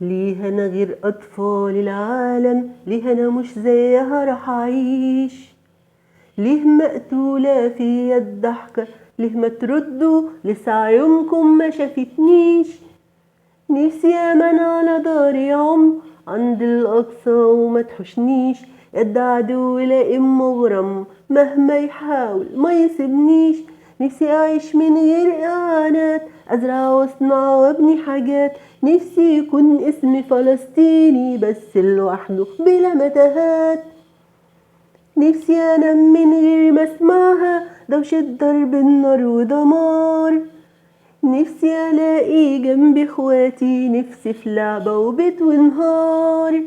ليه أنا غير أطفال العالم؟ ليه أنا مش زيها راح أعيش؟ ليه مقتولة فيا الضحكة؟ ليه ما تردوا لسه عيونكم ما شافتنيش؟ نفسي أمان على داري عم عند الأقصى وما تحشنيش، يد عدو لئيم مغرم مهما يحاول ما يسيبنيش. نفسي أعيش من غير إعانات، أزرع وأصنع وأبني حاجات، نفسي يكون اسمي فلسطيني بس لوحده بلا متاهات. نفسي أنام من غير ما أسمعها دوشة ضرب النار ودمار، نفسي ألاقي جنبي إخواتي، نفسي في لعبة وبيت ونهار.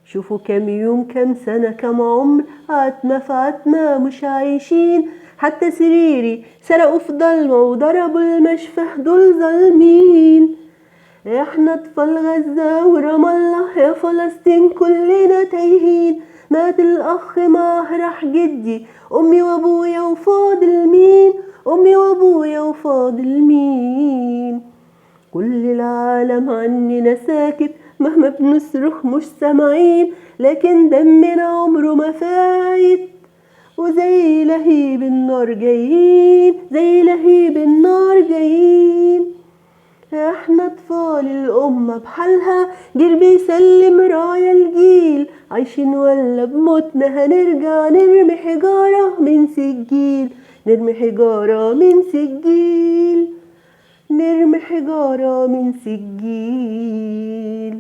شوفوا كام يوم كام سنة كام عمر عتمة في عتمة مش عايشين، حتى سريري سرقوا في ضلمة وضربوا المشفى دول ظالمين. احنا اطفال غزة ورام الله يا فلسطين كلنا تايهين، مات الاخ معاه راح جدي، امي وابويا وفاضل مين؟ امي وابويا وفاضل مين؟ كل العالم عننا ساكت مهما بنصرخ مش سامعين، لكن دمنا عمره ما فايت، وزي لهيب النار جايين، زي لهيب النار جايين. احنا اطفال الامة بحالها، جيل بيسلم راية الجيل، عايشين ولا بموتنا هنرجع نرمي حجارة من سجيل، نرمي حجارة من سجيل، نرمي حجارة من سجيل.